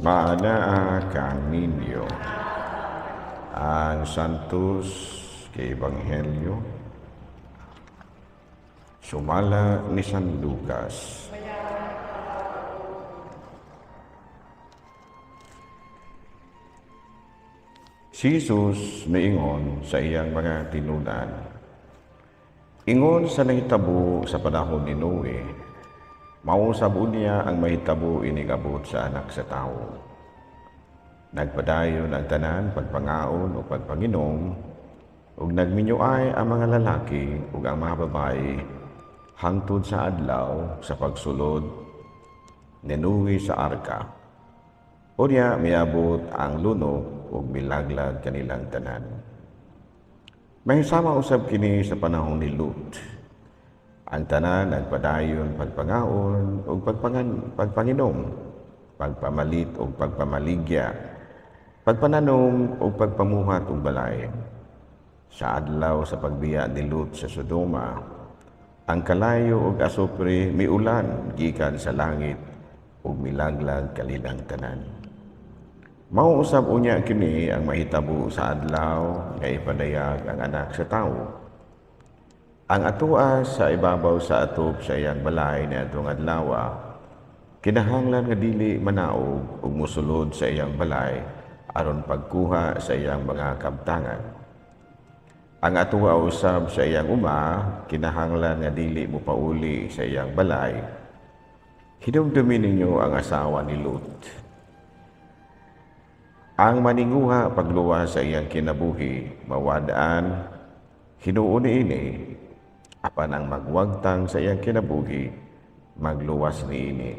Maanaa kaninyo. Ang Santos kay Ebanghelyo sumala ni San Lucas. Si Jesus miingon sa iyang mga tinunan, "Ingon sa nahitabo sa panahon ni Noe, mausab unya ang mahitabo inig abot sa Anak sa Tawo. Nagpadayon ang tanan pagpangaon o pagpanginom, ug nagminyuay ang mga lalaki ug ang mga babayi hangtod sa adlaw sa pagsulod ni Noe sa arka. Unya miabot ang lunok ug milaglag kanilang tanan. Mahisama usab kini sa panahon ni Lut. Ang tanan nagpadayon pagpangaon ug pagpanginom, pagpamalit ug pagpamaligya, pagpananom ug pagpamuhat og balay. Sa adlaw sa pagbiya ni Lut sa Sodoma, ang kalayo ug asupre miulan gikan sa langit ug milaglag kanilang tanan. Mao usab unya kini ang mahitabo sa adlaw nga ipadayag ang Anak sa Tawo. Ang atoa sa ibabaw sa atop sa iyang balay niadtong adlawa, kinahanglan nga dili manaog ug mosulod sa iyang balay aron pagkuha sa iyang mga kabtangan. Ang atoa usab sa iyang uma, kinahanglan nga dili mopauli sa iyang balay. Hinumdumi ninyo ang asawa ni Lut. Ang maninguha pagluwas sa iyang kinabuhi, mawad-an hinuon niini, apan ang magwagtang sa iyang kinabuhi, magluwas niini.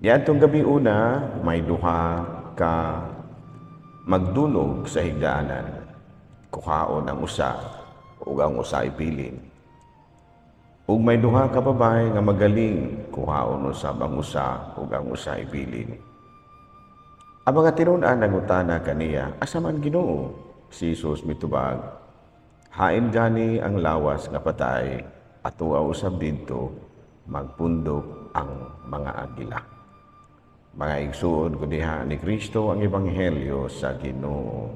Niadtong gabi una, may duha ka magdulog sa higdaanan. Kuhaon ang usa ug ang usa ibilin. Ug may duha ka babae nga magaling, kuhaon usab ang usa ug ang usa ibilin." Ang mga tinun-an nangutana kaniya, "Asa man, Ginoo?" Si Jesus mitubag, "Hain gani ang lawas nga patay, atoa usab didto magpundok ang mga agila." Mga igsuon ko diha ni Kristo, ang Ebanghelyo sa Ginoo.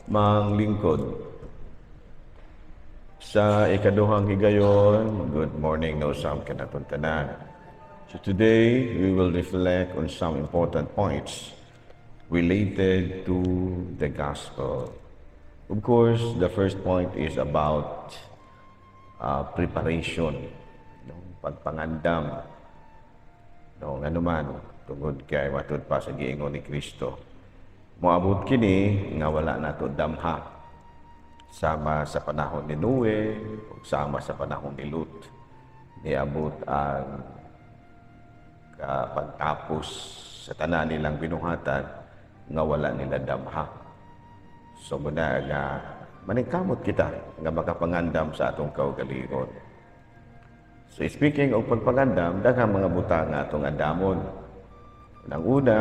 Manglingkod sa ikaduhang higayon, good morning na usab kanatong tanan. So today, we will reflect on some important points related to the gospel. Of course, the first point is about preparation, no? Pagpangandam, no? Ngano man, tungod kay matud pa sa giingon ni Kristo, moabot kini nga wala nato damha, sama sa panahon ni Noe, ug sama sa panahon ni Lut. Niabot ang pagtapos sa tanan nilang binuhatan nga wala nila damha. So muna nga maningkamot kita nga makapangandam sa atong kaugalingon. So speaking of pagpangandam, daghang mga butang nga atong andamon. Unang una,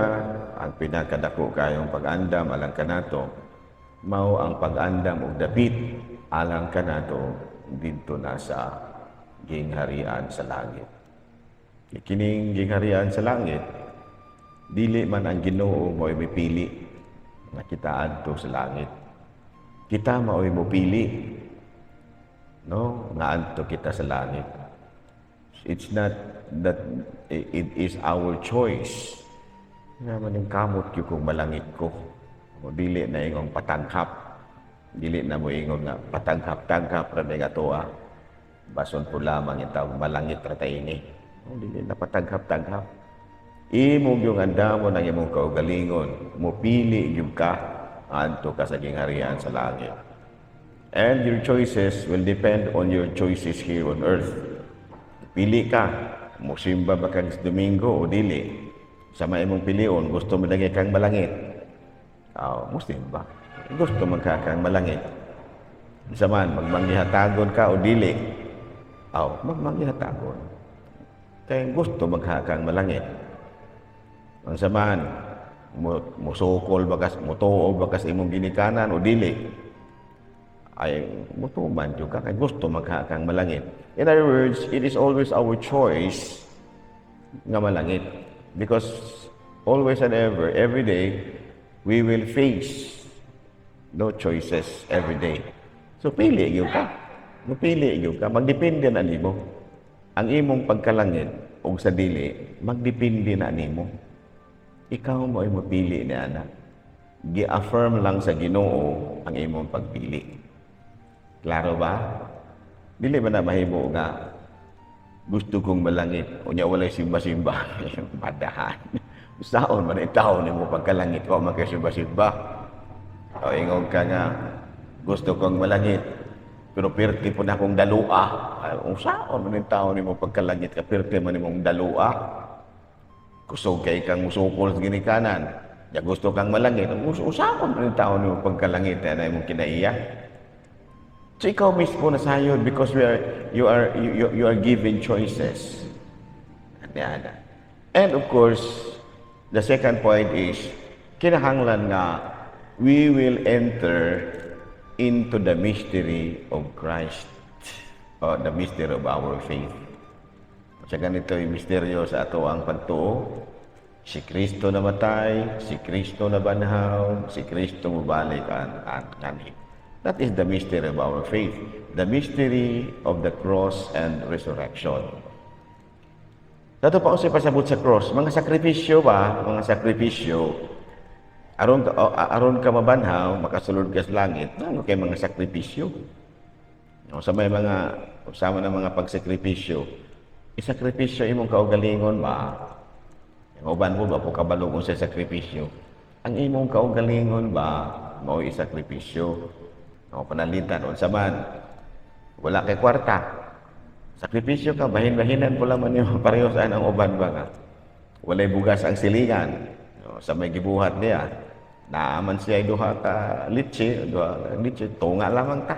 ang pinakadako kayong pag-andam alang kanato, mao ang pag-andam og dapit alang kanato didto na sa gingharian sa langit. Kining gingharian sa langit, dili man ang Ginoo mo'y mipili nga kita adto sa langit. Kita mao'y mopili, no, nga adto kita sa langit. It's not that it is our choice. Nga maningkamot gyud kung malangit ko. O dili na ingong patanghap. Dili na mo ingon nga patanghap-tanghap ra nga atoa. Bason po lamang yung tawag malangit ra ta ini. O, dili na patanghap-tanghap. Imo gyung andamon ang imong kaugalingon. Mopili gyud ka adto ka sa gingharian sa langit. And your choices will depend on your choices here on earth. Pili ka, musimba ba kang Domingo o dili? Sa may imong pilion, gusto mo lagi kang malangit. Oh, musimba. Gusto man ka kang malangit. Sa man, magmanggihatagon ka o dili? Oh, magmanggihatagon. Kaya gusto magkakang malangit. Ang samahan, musukol bakas, mutuo bakas imong ginikanan o dili? Ay, mutuman jud ka kay gusto magkakang malangit. In other words, it is always our choice nga malangit. Because always and ever, every day, we will face no choices every day. So pili gyud ka. Mupili gyud ka, magdepende na nimo. Ang imong pagkalangit og sa dili, magdepende na nimo. Ikaw mo ay mopili ni ana. Gi-affirm lang sa Ginoo ang imong pagpili. Klaro ba? Dili ba na mahimo nga gusto kong malangit, unya walay simba-simba? Madahan. Saon man taon nimo pagkalangit wa man kay simba-simba? O ingon ka nga gusto kong malangit pero pirti po na akong dalua. Ay, unsaon man taon nimo pagkalangit ka pirti man nimong dalua? Kusog kay kang musukol sa ginikanan. Ya gusto kang malangit, unsaon man taon nimo pagkalangit ana imong kinaiya? So ikaw mismo na sayod because we are you are you, you, you are given choices. Yan. And of course, the second point is kinahanglan nga we will enter into the mystery of Christ or the mystery of our faith. Sa ganito yung misteryo sa ato ang pagtuo. Si Kristo namatay, si Kristo nabanhaw, si Kristo mubalik ang nganhi. That is the mystery of our faith. The mystery of the cross and resurrection. Dato pa ko pasabot sa cross, mga sakripisyo ba, mga sakripisyo, aron ka mabanhaw, makasulod ka sa langit, ano kay mga sakripisyo? O, sa may mga usama ng mga pagsakripisyo, isakripisyo imong kaugalingon ba? Ang uban mo ba po kabalo kung sa sakripisyo? Ang imong kaugalingon ba mao isakripisyo? O panalitan unsa man, wala kay kwarta. Sakripisyo ka, bahin-bahinan po lamang nimo pareho sa ang uban ba nga. Walay bugas ang silingan. O, sa may gibuhat niya, naaman siya duha ka litse, tunga lamang ta.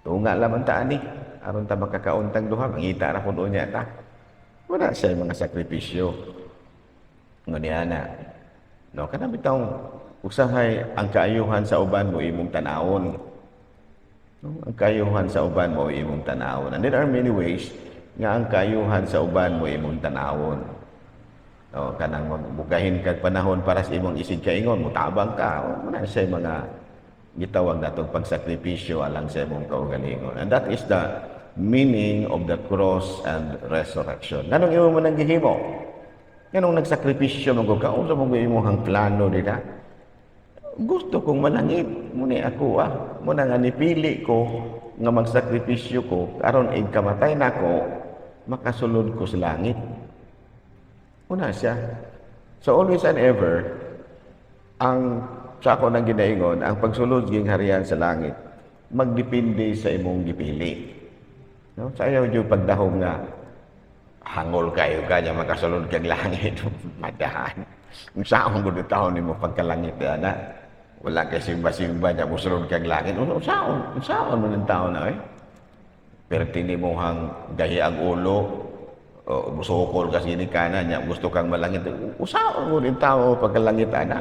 Tunga lamang ta ani. Aron ta makakauntang duha, mangita ra pud unya ta. Wala siya mga sakripisyo. Ngani ana. No, kana bitawng usahay ang kaayuhan sa uban mo imong tanawon. No, ang kaayuhan sa uban mo imong tanawon. And there are many ways nga ang kaayuhan sa uban mo imong tanawon. No, kanang magbugahin kag panahon para sa imong isig kaingon, mutabang ka. Wala siya mga gitawag natong pagsakripisyo alang sa imong kaugalingon. And that is the meaning of the cross and resurrection. Nganong imo man ang gihimo? Nganong nagsakripisyo man ka? Unsa mo imong plano dida? Gusto kong malangit muni ako ah. Muna nga nipili ko nga magsakripisyo ko aron ig kamatay nako makasulod ko sa langit. Una siya. So always and ever, ang sa ako nang ginaingon, ang pagsulod gingharian sa langit magdepende sa imong gipili. No? Sa ayaw yung pagdahom nga hangol kayo ka niya makasulod kag langit. Madahan. Kung saan mo taon nimo pagkalangit ana. Wala kay simba-simba niya musulod kag langit. Unsaon? Unsaon mo ng tao na eh? Perti nimo hang gahi ang ulo, o musukol ka sa ginikanan niya, gusto kang malangit. Usaon mo din tao pagkalangit ana.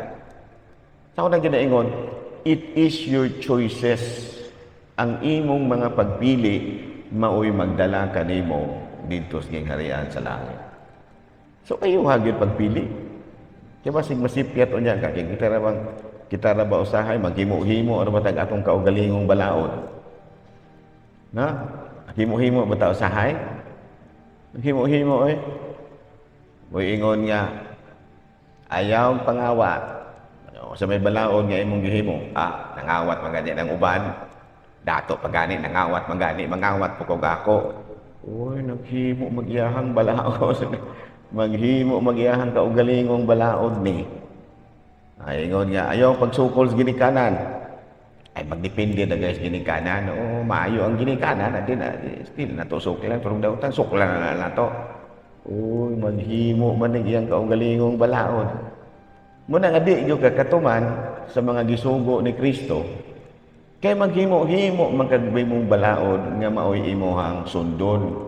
Sa ako nang ginaingon, it is your choices. Ang imong mga pagpili maoy magdala kanimo didto sa gingharian sa langit. So kayo hagit pagpili. Kaya basig masipyat o niya ka, kay kita ra ba usahay maghimo-himo ano ba tag atong kaugalingong balaod? Na? Himo-himo ba ta usahay? Himo-himo eh. Moingon nga ayaw pangawat. O, sa may balaod nga imong gihimo, ah, nangawat man gani ng uban. Dato pa gani nangawat man gani, mangawat po kog ako. Uy, naghimo magyahang balaod. Maghimo magyahang kaugalingong balaod ni. Ay, ingon nga, ayaw pagsukol sa ginikanan. Ay, magdepende na guys ginikanan. Oo, maayo ang ginikanan. Adi na, still, nato suklan. Pero dautan, suklan na nato. Uy, maghimo man ang iyang kaugalingong balaod. Muna nga di gyud ka katuman sa mga gisugo ni Kristo. Kay maghimo-himo man kag mong balaod nga maoy imuhang sundon.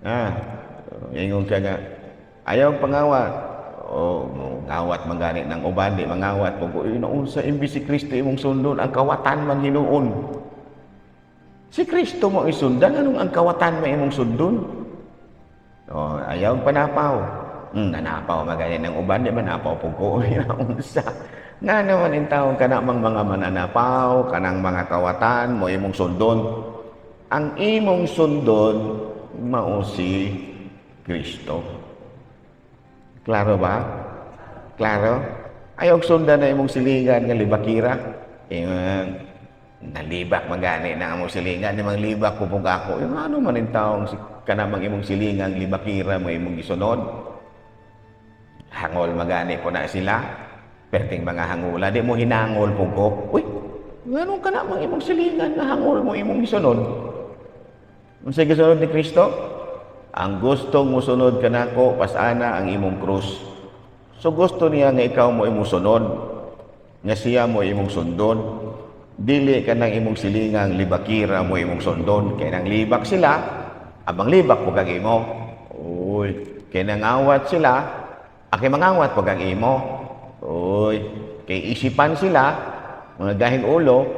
Ah, ingon ka nga, ayaw pangawat. O, ngawat man gani ng uban, di mangawat po ko. Unsa imbis si Kristo imong sundon, ang kawatan man hinuon. Si Kristo mo isundan, anong ang kawatan mo imong sundon? O, ayaw panapaw. Nanapaw magani ng uban, di ba napaw pug ko? Unsa? Nga naman in taon kana mang mga mananapaw, kanang mga kawatan mo imong sundon. Ang imong sundon mao si Kristo. Klaro ba? Klaro? Ayaw sundan na imong silingan nga libakira. Ingon, nalibak magani na among silingan, ni libak ko pug ako. Yung ano man in taong si kanamang imong silingan libakira mo imong gisunod. Hangol magani po na sila. Perting mga hangula, di mo hinangol pug ko. Uy, nganong kana mang imong silingan nga hangol mo imong gisunod? Unsay gisunod ni Kristo? Ang gustong musunod kanako, pasana ang imong krus. So gusto niya nga ikaw mo imong sunod, nga siya mo imong sundon. Dili ka nang imong silingang libakira mo imong sundon. Kay nang libak sila, abang libak po kag imo. Uy, kay nangawat sila, aki mangawat po kag imo. Uy, kay isipan sila, mga gahing ulo,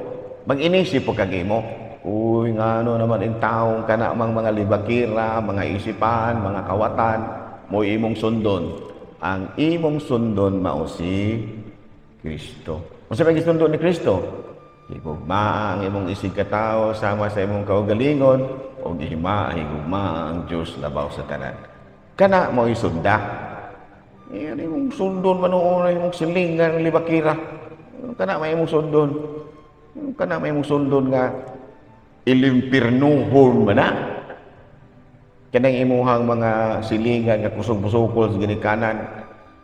mag-inisip po kag imo. Uy, ngano naman in taong kana mang mga libakira, mga isipan, mga kawatan, mo imong sundon. Ang imong sundon mao si Kristo. Unsa may gisundo ni Kristo? Higugmaa ang imong isig katao sama sa imong kaugalingon ug hima higugmaa ang Dios labaw sa tanan. Kana mo sunda. Iyan imong sundon manuon imong silingan libakira. Kana may imong sundon. Kana may imong sundon nga ilimpirnuhon man na. Kanang imuhang mga silingan nga kusog-busukol sa ginikanan.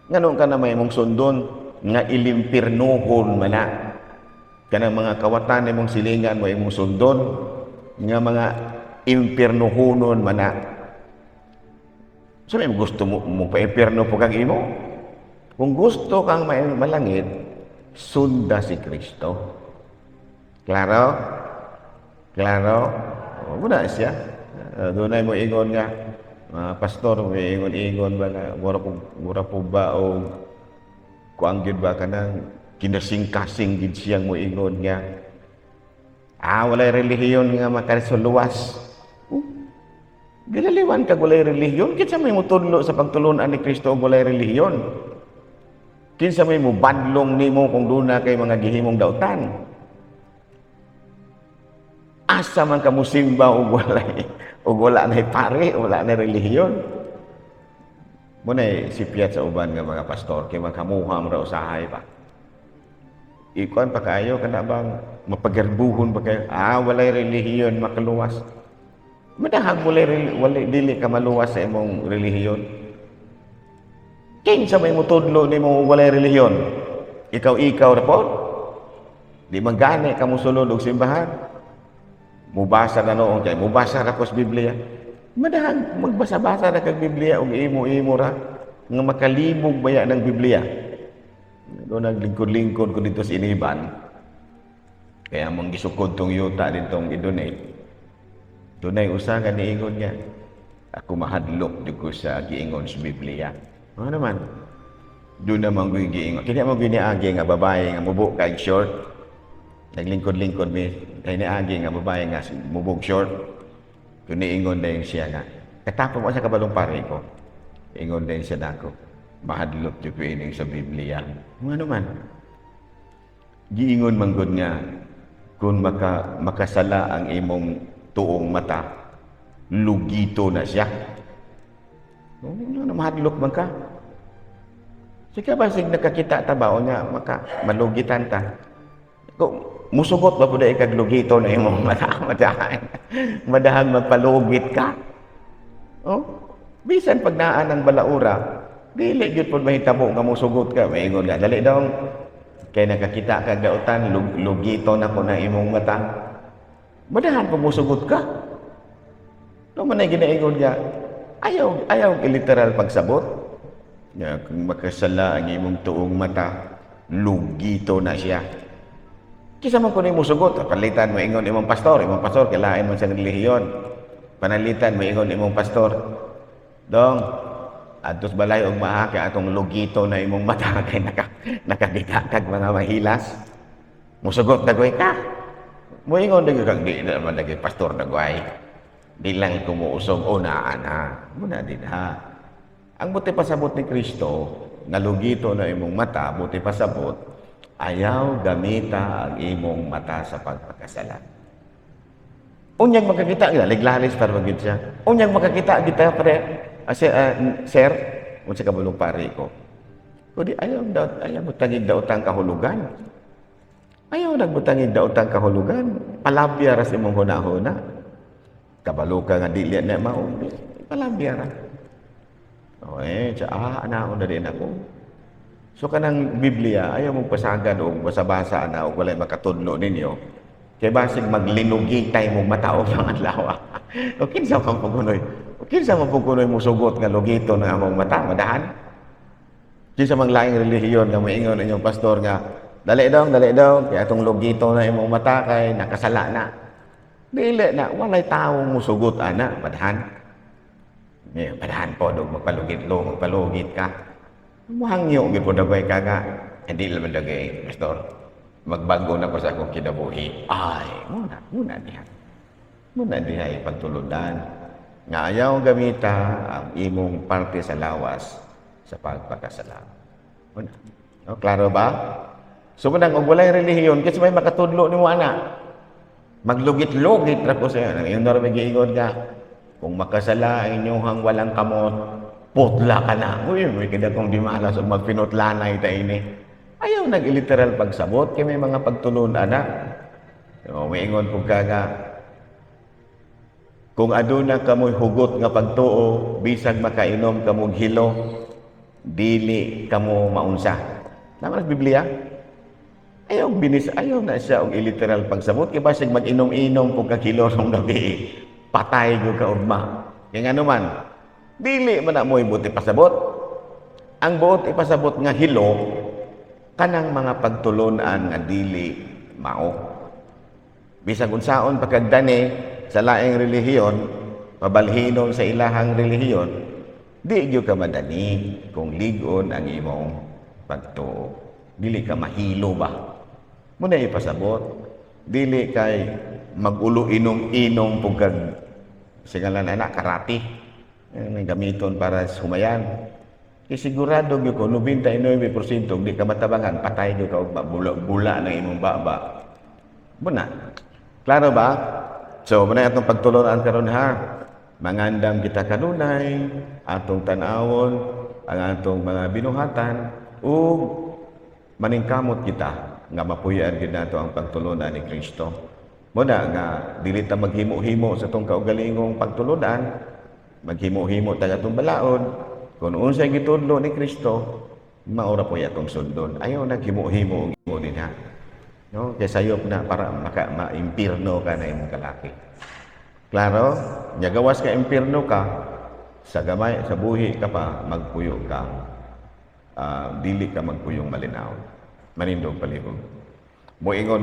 Nganong kana may imong sundon nga ilimpirnuhon man na. Kanang mga kawatan imong silingan mo imong sundon nga mga impirnuhonon man na. So may gusto mo mo pa-impierno po kang imo? Kung gusto kang malangit, sunda si Kristo. Klaro? Klaro? O, muna siya. Doon ay mo ingon nga, mga pastor, may ingon-ingon ba nga, mura po ba o kuang gyud ba kanang kinasing-kasing gid siyang mo ingon nga, walay relihiyon nga makarisuluwas. Oh, gilaliwan kag walay relihiyon, kinsa may mutudlo sa pagtulunan ni Kristo og walay relihiyon? Kinsa may mubadlong nimo kung duna kay mga gihimong dautan? Asa man ka musimba og walay og wala na pare, wala na relihiyon? Muna sipyat sa uban nga mga pastor kay makamuha mo ra usahay pa. Ikuan pa kayo kana bang mapagarbuhon ba kayo? Walay relihiyon makaluwas. Madahag walay dili ka maluwas sa imong relihiyon. Kinsa may mutudlo nimo walay relihiyon? Ikaw-ikaw ra pod. Di man gani ka mosulod og simbahan. Mubasa na noon kay mubasa ra ko sa Biblia. Madahag magbasa-basa ra kag Biblia og imo-imo ra nga makalibog baya ng Biblia. Doon naglingkod-lingkod ko dito sa Iniban. Kaya mong gisukod tong yuta ditong i-donate. Dunay usa nga niingon niya. Ako mahadlok jud ko sa giingon sa Biblia. Ano naman? Doon naman ko giingon. Kini mo giniagi nga babae nga mubo kag short. Naglingkod-lingkod mi. Kay niagi nga babae nga mubog short. Kung niingon na yung siya nga. Katapos mo sa kabalong pare ko. Ingon din siya nako. Mahadlok jud ko ining sa Biblia. Ano naman? Giingon man gud nga kung makasala ang imong tuong mata, lugito na siya. Ano, mahadlok man ka? Sige ba sig nakakita ta ba o nga maka malugitan ta? Kung musugot ba pud kag lugito na imong mata, madahan. Madahan magpalugit ka. Oh, bisan pag naa ng balaura, dili gyud pud mahitabo nga musugot ka. Maingon nga dali dong. Kay nakakita ka dautan, lugito na ko na imong mata. Madahan pag musugot ka. No man ay ginaingon nga ayaw ayaw literal pagsabot. Nga kung makasala ang imong tuong mata, lugito na siya. Kisa man kuno musugot, palitan mo ingon imong pastor kailain mo sa relihiyon. Panalitan mo ingon imong pastor. Dong, adtos balay og maa kay atong lugito na imong mata kay nakakita kag mga mahilas. Musugot na goy ka. Moingon lagi kag di na naman lagi pastor na goy. Di lang kumuusog o naa na. Muna din ha. Ang buot pasabot ni Kristo, nga lugito na imong mata, buot pasabot, ayaw gamita ang imong mata sa pagpakasala. Unyag makakita gid, liglalis para magid siya. Unyag makakita kita pre, sir, unsa ka bulong pari ko. Kundi ayaw daw, ayaw butangig daotang kahulugan. Ayaw nagbutangig daotang kahulugan. Palabya ra sa imong huna-huna. Kabalo ka nga dili na mao. Palabya ra. O eh, siya, anaon na din ako. So kanang Biblia, ayaw mong pasagad o basa-basa na o walay makatudlo ninyo. Kay basig maglinugi tayo mong mata o mga adlaw. O kinsa man pugunoy? O kinsa man pugunoy mo sugot nga lugito ng among mata, madahan? Kinsa mang laing relihiyon nga moingon inyong pastor nga dali dong, kay atong lugito na imong mata kay nakasala na. Dili na, walay tawo musugot ana, madahan. Eh, madahan po dog magpalugit lo, magpalugit ka. Muhangyo gyud po dagway ka nga. Hindi naman dagay, pastor. Magbago na ko sa akong kinabuhi. Ay, muna, muna diha. Muna diha ipagtulunan nga ayaw gamita ang imong parte sa lawas sa pagpakasala. Muna. No, klaro ba? So munang og walay relihiyon kasi may makatudlo nimo ana. Maglugit-lugit ra ko sa iyo. Yung na giingon ka, kung makasala ang inyong walang kamot, putla ka na. Uy, may kada kong di maalas og magpinutlanay ta ini. Ayaw nag-literal pagsabot kay may mga pagtulon ana. So, maingon pug ka nga kung aduna kamoy hugot nga pagtuo, bisag makainom kamog hilo, dili kamo maunsa. Tama na sa Biblia? Ayaw binis, ayaw na siya og iliteral pagsabot kay basig mag-inom-inom pug ka kilo nung gabi, patay gyud ka ugma. Kay ngano man, dili man na mo'y buot ipasabot. Ang buot ipasabot nga hilo kanang mga pagtulunan nga dili mao. Bisag unsaon pagkagdani sa laing relihiyon, pabalhinon sa ilahang relihiyon, di gyud ka madani kung lig-on ang imong pagtuo. Dili ka mahilo ba? Muna ipasabot. Dili kay magulo inom-inom pug kag singalan anak karate. Ang gamiton para sa humayan. Kay sigurado gyud ko 99% di ka matabangan, patay gyud ka og bula, bula ng imong baba. Muna. Klaro ba? So, muna atong pagtulunan karon ha. Mangandam kita kanunay, atong tan-awon ang atong mga binuhatan ug maningkamot kita nga mapuy-an gid nato ang pagtulunan ni Kristo. Muna nga dili ta maghimo-himo sa atong kaugalingong pagtulunan, maghimo-himo ta atong balaod. Kung unsay gitudlo ni Kristo, maura po atong sundon. Ayaw naghimo-himo og imo dinha. No, kay sayop na para maka maimpirno ka na imong kalaki. Klaro? Nya gawas ka impirno ka, sa gamay sa buhi ka pa magpuyo ka. Dili ka magpuyong malinaw. Manindog palihog. Moingon